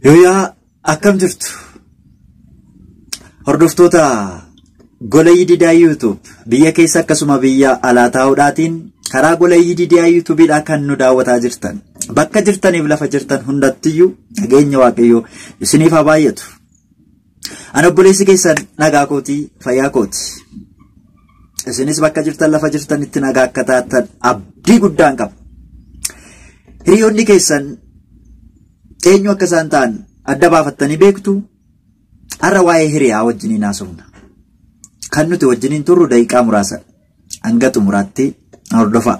Yooyaa akkam jirtu? Hordoftoota gola Yididaa YouTube biyya keessa akkasuma biyya alaa taa'uudhaatiin karaa gola Yididaa YouTubeidhaa kan nu daawwataa jirtan. Bakka jirtaniif lafa jirtan hundattiyyuu nageenya Waaqayyoo isiniif haa baay'atu. Ani obboleessi keessan nagaa kootii fayyaa kooti. Isinis bakka jirtan lafa jirtanitti nagaa akka taatan abdii guddaan qaba. Hiriyoonni keessan eenyu akka isaan ta'an adda baafattanii beektu. Har'a waa'ee hiriyaa wajjiniin haasofna. Kan nuti wajjiniin turru daqiiqaa muraasa. Hanga xumuraatti hordofaa.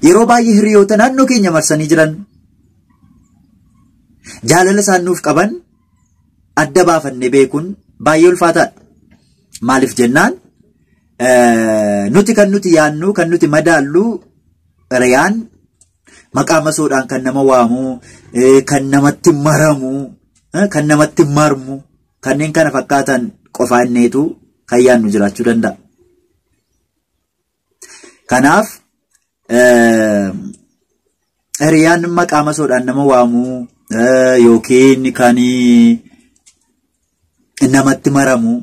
Yeroo baay'ee hiriyoota naannoo keenya marsanii jiran jaalala isaan nuuf qaban adda baafannee beekuun baay'ee ulfaataadha. Maaliif jennaan nuti kan nuti yaannu kan nuti madaallu hiriyaan maqaa masoodhaan kan nama waamu, kan namatti maramu, kan namatti marmu, kanneen kana fakkaatan qofaa inneetu kan yaannu jiraachuu danda'a. Kanaaf hiriyaan maqaa masoodhaan nama waamu yookiin kan namatti maramu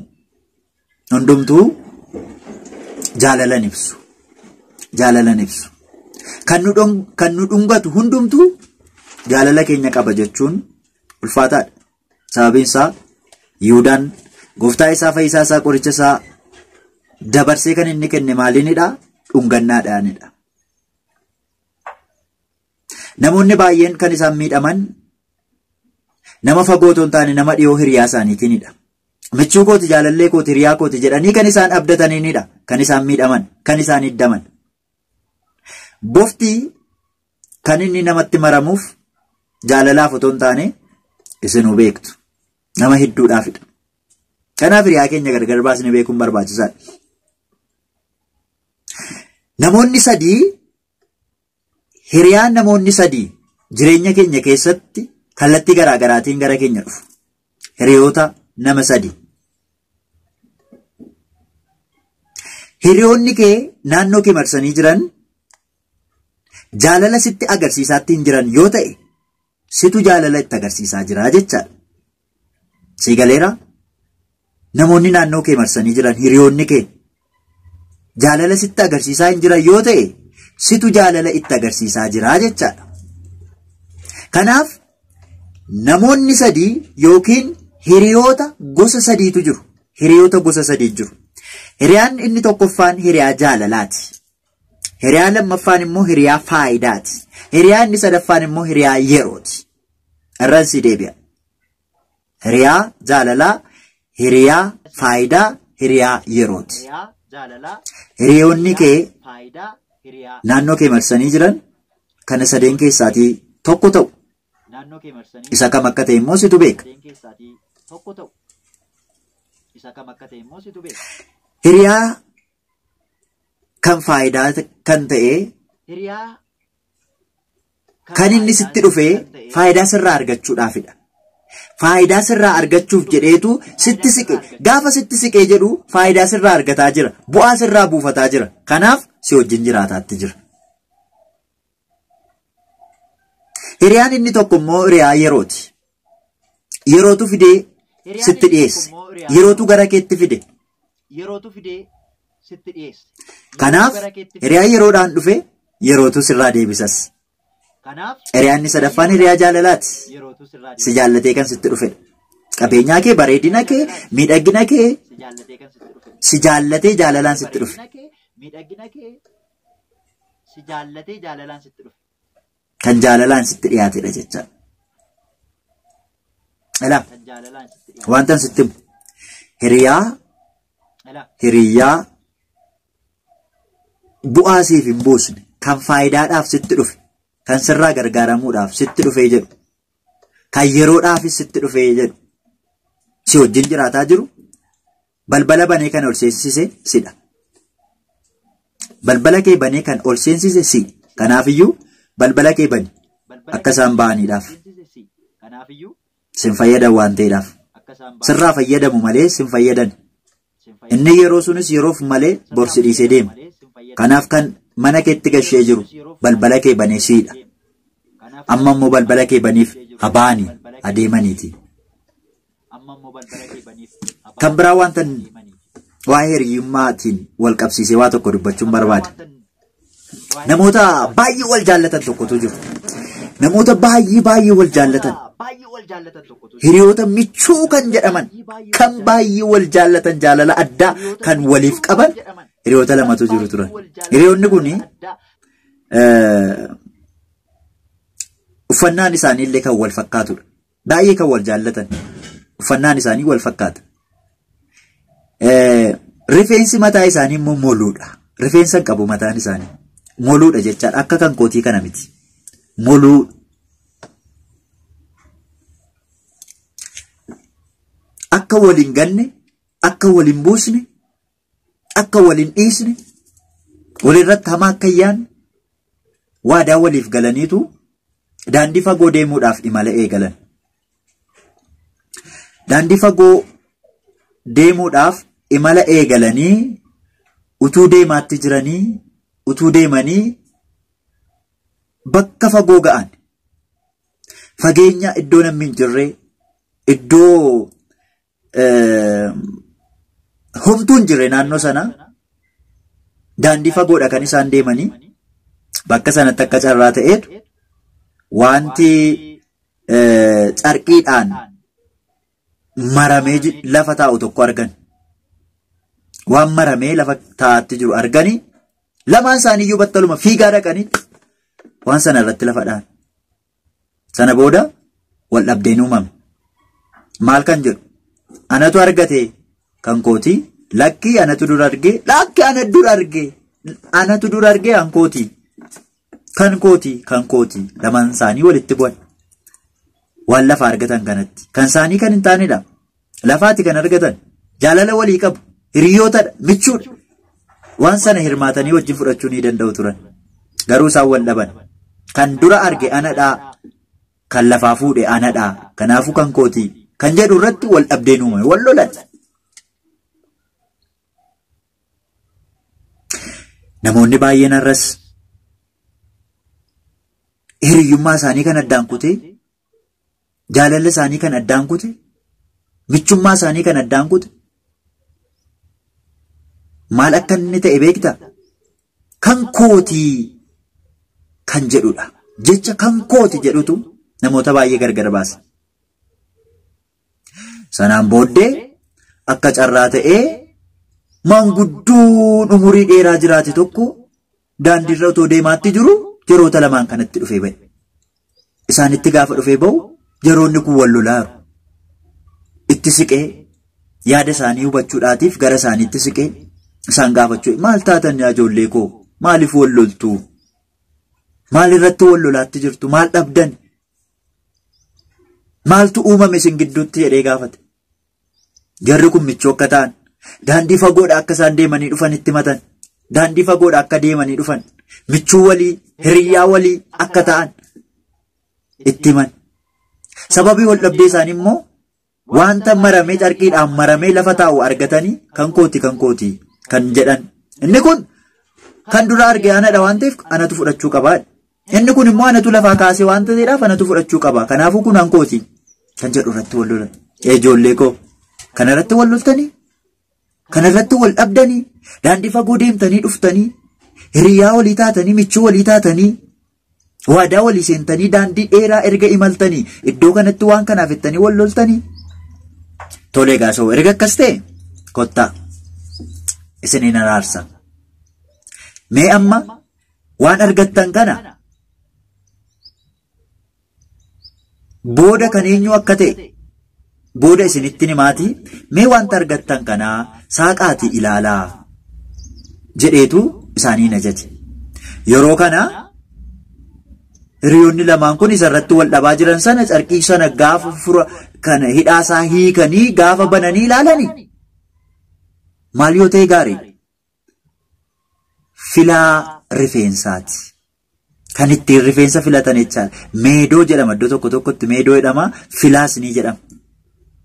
hundumtuu jaalalan ibsu. Jaalalan ibsu. Kan nu dhungatu hundumtuu jaalala keenya qaba jechuun ulfaataadha. Sababiin isaa Yihuudaan gooftaa isaa fayyisaa isaa qoricha isaa dabarsee kan inni kenne maaliinidha? Dhungannaadhaanidha. Namoonni baay'een kan isaan miidhaman nama fagoo otoo hin taane nama dhiyoo hiriyaa isaaniitiinidha. Michuu kooti jaalallee kooti hiriyaa kooti jedhanii kan isaan abdataniinidha. Kan isaan miidhaman, kan isaan hiddaman. Bofti kan inni namatti maramuuf jaalalaaf otoo hin taane isinuu beektu. Nama hidduudhaafidha. Kanaaf hiriyaa keenya gargar baasnee beekuun barbaachisaadha. Namoonni sadii hiriyaan namoonni sadii jireenya keenya keessatti kallattii garaa garaatiin gara keenya dhufu. Hiriyoota nama sadii. Hiriyoonni kee naannoo kee marsanii jiran jaalala sitti agarsiisaatti hin jiran yoo ta'e situ jaalala itti agarsiisaa jira jechaadha. Sii galeera? Namoonni naannoo kee marsanii jiran hiriyoonni kee jaalala sitti agarsiisaa hin jiran yoo ta'e situ jaalala itti agarsiisaa jira jechaadha. Kanaaf namoonni sadii yookiin hiriyoota gosa sadiitu jiru. Hiriyoota gosa sadii jiru. Hiriyaan inni tokkoffaan hiriyaa jaalalaati. Hiriyaa lammaffaan immoo hiriyaa faayidaati. Hiriyaa inni sadaffaan immoo hiriyaa yerooti. Irraan si deebi'a. Hiriyaa jaalalaa, hiriyaa faayidaa, hiriyaa yerooti. Hiriyoonni kee naannoo kee marsanii jiran kana sadeen keessaatii tokko ta'u. Isa kam akka ta'e immoo situ beeka. Hiriyaa kan faayidaa kan ta'e kan inni sitti dhufee faayidaa sirraa argachuudhaafidha. Faayidaa sirraa argachuuf jedheetu sitti siqe. Gaafa sitti siqee jedhu faayidaa sirraa argataa jira. Bu'aa sirraa buufataa jira. Kanaaf si wajjin jiraataatti jira. Hiriyaan inni tokko immoo hiriyaa yerooti. Yerootu fidee sitti dhiyeesse. Yerootu gara keetti fide. Kanaaf hiriyaa yeroodhaan dhufe yerootu sirraa deebisas. Hiriyaan inni sadaffaan hiriyaa jaalalaati. Si jaallatee kan sitti dhufedha. Qabeenyaa kee, bareedina kee, miidhagina kee si jaallatee jaalalaan sitti dhufe. Kan jaalalaan sitti dhiyaatedha jechaadha. Ilaa wantan sitti himu hiriyaa bu'aa siif hin buusne kan faayidaadhaaf sitti dhufe kan sirraa gargaaramuudhaaf sitti dhufee jedhu kan yeroodhaafis sitti dhufee jedhu si wajjin jiraataa jiru balbala banee kan ol seensise sidha. Balbala kee banee kan ol seensise si. Kanaafiyyuu balbala kee bani akka isaan ba'aniidhaaf. Sin fayyadan waan ta'eedhaaf. Sirraa fayyadamu malee sin fayyadan. Inni yeroo sunis yeroof malee borsi dhiisee deema. Kanaaf kan mana keetti gashee jiru balbala kee banee siidha. Amma immoo balbala kee baniif Habaani adeemaniiti. Kan biraa wanta waa'ee hiriyyummaatiin wal qabsiisee waa tokko dubbachuun barbaada. Namoota baay'ee wal jaallatan tokkotu jiru. Namoota baay'ee baay'ee wal jaallatan. Hiriyoota michuu kan jedhaman kan baay'ee wal jaallatan jaalala addaa kan waliif qaban hiriyoota lamatu jiru turan. Hiriyoonni kun uffannaan isaanii illee kan wal fakkaatudha. Baay'ee kan wal jaallatan. Uffannaan isaanii wal fakkaata. Rifeensi mataa isaanii immoo moluudha. Rifeensa hin qabu mataan isaanii. Moluudha jechaadha. Akka kan kootii kana miti. Moluu. Akka waliin ganne, akka waliin buusne, akka waliin dhiisne, walirratti hamaa akka hin yaadne, waadaa waliif galaniitu daandii fagoo deemuudhaaf imala eegalan. Daandii fagoo deemuudhaaf imala eegalanii utuu deemaatti jiranii, utuu deemanii bakka fagoo ga'an. Fageenya iddoo namni hin jirre, iddoo homtuu hin jirre naannoo sana daandii fagoodha kan isaan deemanii bakka sanatti akka carraa ta'eetu wanti carqiidhaan maramee lafa taa'u tokko argan. Waan maramee lafa taa'atti jiru arganii lamaan isaaniiyyuu battaluma fiigaa dhaqanii waan sana irratti lafa dha'an. Sana booda wal dhabdeen uumame. Maal kan jedhu? Anatu argate kan kootii, lakkii anatu dura argee, lakki ana dura argee, anatu dura argee kan kootii, kan kootii, kan kootii. Lamaan isaanii walitti bu'an. Waan lafa argatan kanatti. Kan isaanii kan hin taanedha. Lafaati kan argatan. Jaalala walii qabu. Hiriyootadha. Michuudha. Waan sana hirmaatanii wajjin fudhachuu ni danda'u turan. Garuu isaan wal dhaban. Kan dura arge anadhaa. Kan lafaa fuudhe anadhaa. Kanaafuu kan kootii. Kan jedhu irratti wal dhabdeen uumame. Wal lolan. Namoonni baay'een har'as hiriyyummaa isaanii kan addaan kutee, jaalala isaanii kan addaan kute, michummaa isaanii kan addaan kute, maal akka inni ta'e beektaa? Kan kootii kan jedhudha. Jecha kan kooti jedhutu namoota baay'ee gargar baasa. Sanaan booddee akka carraa ta'ee maanguddoon umurii dheeraa jiraate tokko daandiirra otoo deemaatti jiru yeroota lamaan kanatti dhufee ba'e. Isaanitti gaafa dhufee ba'u yeroonni kun wal lolaaru. Itti siqee yaada isaanii hubachuudhaatiif gara isaaniitti siqee isaan gaafachuu maal taatan yaa ijoollee koo maaliif wal loltu? Maal irratti wal lolaatti jirtu? Maal dhabdan? Maaltu uumame isin gidduutti jedhee gaafate. Jarri kun michuu akka ta'an daandii fagoodha akka isaan deemanii dhufan itti matan. Daandii fagoodha akka deemanii dhufan. Michuu walii, hiriyyaa walii akka ta'an itti himan. Sababii wal dhabdee isaanii immoo wanta maramee carqiidhaan maramee lafa taa'u argatanii kan kooti kan kooti kan jedhan. Inni kun kan dura arge anadha waan ta'eef anatu fudhachuu qaba. Inni kun immoo anatu lafaa kaasee waan ta'eedhaaf anatu fudhachuu qaba. Kanaafuu kun an kooti kan jedhu irratti wal lolan. Ijoollee koo kana irratti wal loltanii? Kana irratti wal dhabdanii? Daandii fagoo deemtanii dhuftanii? Hiriyaa walii taatanii, michuu walii taatanii, waadaa walii seentanii daandii dheeraa erga imaltanii iddoo kanatti waan kanaaf jettanii wal loltanii? Tolee gaasoo erga akkas ta'e kottaa isiniin araarsa. Mee amma waan argattan kana booda kan eenyu akka ta'e booda isinitti himaatii mee wanta argattan kanaa saaqaatii ilaalaa jedheetu isaaniin ajaje. Yeroo kana hiriyoonni lamaan kun isarratti wal dhabaa jiran sana carqii sana gaafa fura kana hidhaasaa hiikanii gaafa bananii ilaalanii maal yoo ta'e gaarii filaa rifeensaati. Kan ittiin rifeensa filatan jechaadha. Meedoo jedhama iddoo tokko tokkotti meedoo jedhama filaas ni jedhama.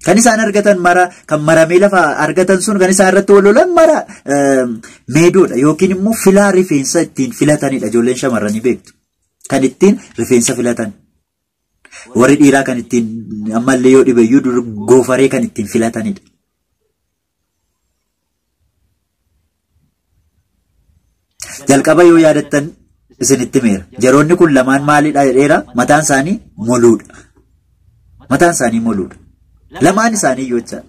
Kan isaan argatan mara kan maramee lafa argatan sun kan isaan irratti wal lolan mara meedoodha yookiin immoo filaa rifeensa ittiin filatanidha ijoolleen shamarranii beektu. Kan ittiin rifeensa filatan. Warri dhiiraa kan ittiin ammallee yoo dhibeyyuu dur goofaree kan ittiin filatanidha. Jalqaba yoo yaadattan isinitti meera. Jaroonni kun lamaan maalidha jedheera? Mataan isaanii moluudha. Mataan isaanii moluudha. Lamaan isaanii iyyuu jechaadha.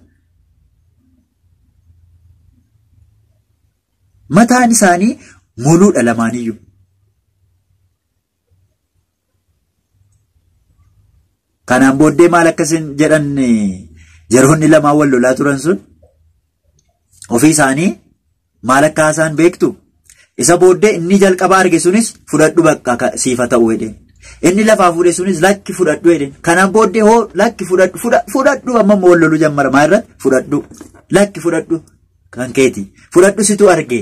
Mataan isaanii moluudha lamaaniyyuu. Kanaan booddee maal akkasin jedhan jaroonni lamaan wal lolaa turan sun ofii isaanii maal akka haasaan beektu? Isa booddee inni jalqaba arge sunis fudhadhu bakka siifa ta'u jedheen. Inni lafaa fuudhe sunis lakki fudhadhu jedheen. Kanaan booddee hoo lakki fudhadhu fudhadhu amma wal loluu jammara maal irratti fudhadhu lakki fudhadhu kan keeti fudhadhu situ arge.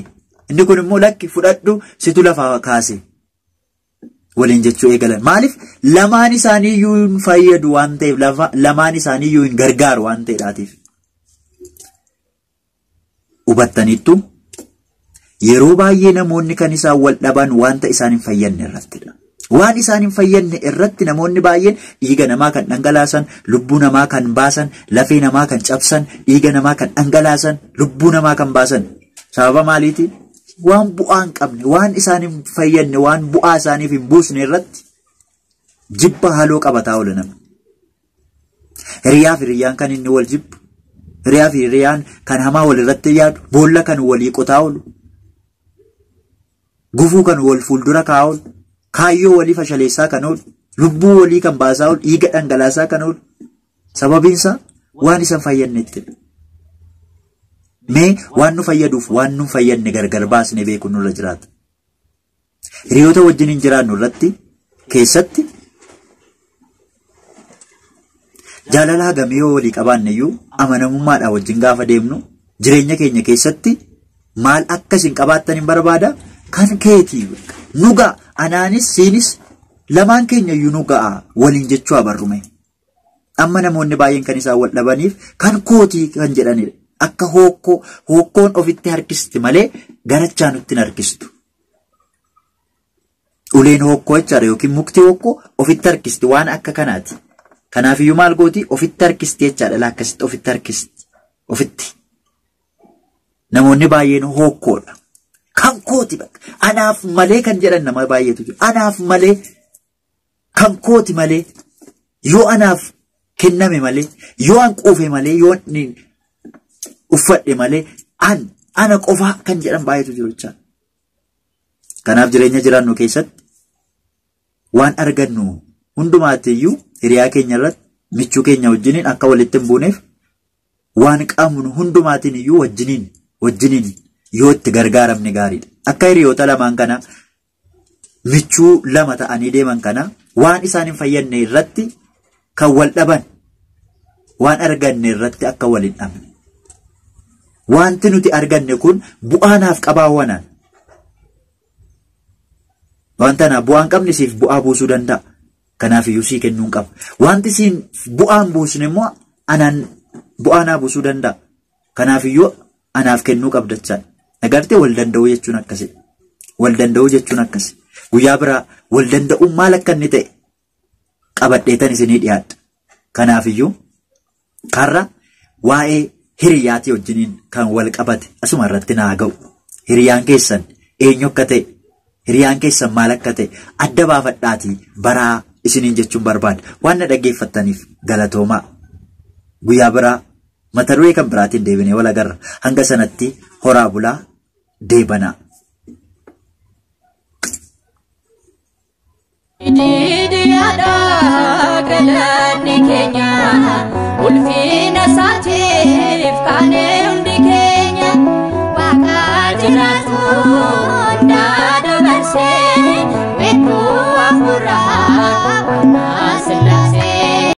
Inni kun immoo lakki fudhadhu situ lafaa kaase. Waliin jechuu eegalan. Maaliif lamaan isaanii iyyuu hin fayyadu waan ta'eef lamaan isaanii iyyuu hin gargaaru waan ta'eedhaatiif. Hubattaniittu yeroo baay'ee namoonni kan isaan wal dhaban wanta isaan hin fayyadne irrattidha. Waan isaan hin fayyadne irratti namoonni baay'een dhiiga namaa kan dhangalaasan, lubbuu namaa kan baasan, lafee namaa kan cabsan, dhiiga namaa kan dhangalaasan, lubbuu namaa kan baasan. Sababa maaliitiin? Waan bu'aa hin qabne, waan isaan hin fayyadne, waan bu'aa isaaniif hin buusne irratti jibba haaloo qabataa oola namni. Hiriyaa fi hiriyyaan kan inni wal jibbu, hiriyaa fi hiriyyaan kan hamaa wal irratti yaadu, boolla kan walii qotaa oolu, gufuu kan wal fuuldura kaa'aa oolu, kaayyoo walii fashaleessaa kan oolu, lubbuu walii kan baasaa oolu, dhiiga dhangalaasaa kan oolu. Sababiinsaa waan isaan fayyadnettidha. Mee waan nu fayyaduuf waan nu fayyadne gargar baasnee beekuun nurra jiraata. Hiriyoota wajjin hin jiraannu irratti keessatti jaalala hagamii yoo walii qabaanne iyyuu amanamummaadhaan wajjin gaafa deemnu jireenya keenya keessatti maal akka isin qabaattan hin barbaada kan keetii nu ga'a anaanis siinis lamaan keenya iyyuu nu ga'a waliin jechuu abarrume. Amma namoonni baay'een kan isaan wal dhabaniif kan kootii kan jedhanidha. Akka hookkoon ofitti harkisti malee garachaa nutti hin harkistu. Uleen hookkoo jechaadha yookiin mukti hookkoo ofitti harkisti waan akka kanaati. Kanaafiyyuu maal gooti ofitti harkisti jechaadha akkasitti ofitti harkisti. Ofitti. Namoonni baay'een hookkoodha. Kan kooti bakka anaaf malee kan jedhan nama baay'eetu jiru. Anaaf malee kan kooti malee yoo anaaf kenname malee yoo an quufe malee yoo uffadhe malee ana qofaa kan jedhan baay'eetu jiru jechaadha. Kanaaf jireenya jiraannu keessatti waan argannu hundumaatti iyyuu hiriyaa keenya irratti michuu keenya wajjiniin akka walitti hin buuneef waan qabnu hundumaatiin iyyuu wajjiniin yoo itti gargaaramne gaariidha. Akka hiriyoota lamaan kana michuu lama ta'anii deeman kana waan isaan hin fayyadne irratti kan wal dhaban waan arganne irratti akka wal hin dhabne. Wanti nuti arganne kun bu'aa naaf qabaa wanaan. Wanta naaf bu'aa hin qabne siif bu'aa buusuu danda'a. Kanaaf iyyuu sii kennuu hin qaba. Wanti siin bu'aa hin buusne immoo anaan bu'aa naa buusuu danda'a. Kanaaf iyyuu anaaf kennuu qabda jechaadha. Agartee wal danda'uu jechuun akkasi. Wal danda'uu jechuun akkasi. Guyyaa biraa wal danda'uun maal akka inni ta'e qabadheetan isinii dhiyaadha. Kanaaf iyyuu karra waa'ee hiriyyaatii wajjiniin kan wal qabate asuma irratti naa ga'u. Hiriyyaan keessan eenyu akka ta'e, hiriyyaan keessan maal akka ta'e adda baafadhaatii baraa isiniin jechuun barbaada. Waan na dhaggeeffattaniif galatoomaa. Guyyaa biraa mata duree kan biraatiin deebinee wal agarra. Hanga sanatti horaa bulaa deebanaa. Galanni keenya ulfina isaatiif kaanee hundi keenya waaqa jiraatu hundaa dabarsee.